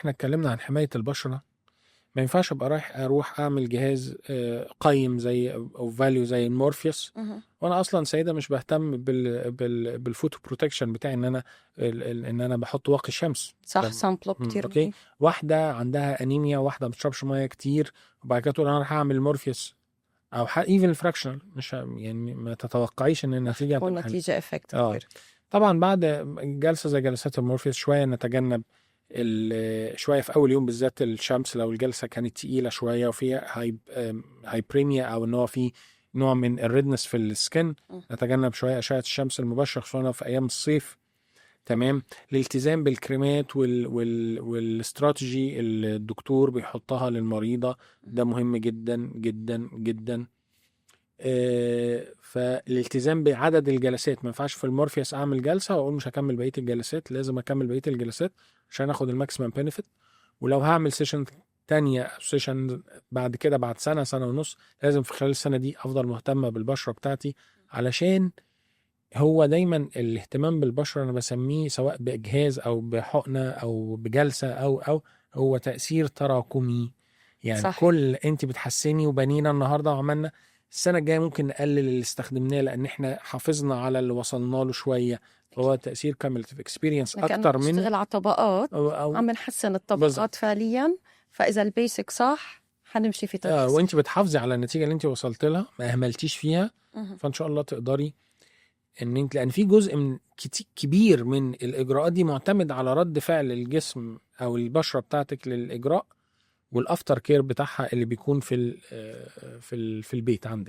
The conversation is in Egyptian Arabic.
احنا اتكلمنا عن حماية البشره، ما ينفعش ابقى رايح اروح اعمل جهاز قيم زي او value زي المورفيوس وانا اصلا سيده مش بهتم بال photo protection بتاعي، ان انا بحط واقي شمس. صح، sunblock كتير. okay، واحدة عندها انيميا، واحدة ما بتشربش مية كتير، وبعد كده تقول انا رايح اعمل مورفيوس او even ال fractional، مش يعني ما تتوقعيش ان النتيجة تكون هتبقى حلوة. نتيجة effective. طبعا بعد جلسه زي جلسات المورفيوس شوية نتجنب شوية في اول يوم بالذات الشمس، لو الجلسة كانت تقيلة شوية وفيها hyperemia او ان هو في نوع من ال redness في ال skin، نتجنب شوية اشعه الشمس المباشره، خصوصا في ايام الصيف، تمام. الالتزام بالكريمات والاستراتيجي اللي الدكتور بيحطها للمريضه، ده مهم جدا جدا جدا. فالالتزام بعدد الجلسات، ما ينفعش في المورفيوس اعمل جلسه واقول مش هكمل بقية الجلسات، لازم اكمل بقية الجلسات عشان اخد ال maximum benefit. ولو هعمل session تانية او session بعد كده بعد سنه، سنة ونص، لازم في خلال السنة دي افضل مهتمة بالبشره بتاعتي، علشان هو دايما الاهتمام بالبشره انا بسميه سواء بجهاز او بحقنه او بجلسة او هو تاثير تراكمي يعني. كل انت بتحسني وبنينا النهارده وعملنا، السنة الجاية ممكن نقلل اللي استخدمناه لان احنا حافظنا على اللي وصلنا له شويه، فهو تاثير cumulative experience اكتر من نشتغل على طبقات أو عم نحسن الطبقات فعليا، فاذا ال basic صح حنمشي في طريق صح. وانت بتحافظي على النتيجة اللي انت وصلت لها، ما اهملتيش فيها، فان شاء الله تقدري ان انت، لان في جزء من كتير كبير من الاجراءات دي معتمد على رد فعل الجسم او البشرة بتاعتك للاجراء وال after care بتاعها اللي بيكون في البيت عندك.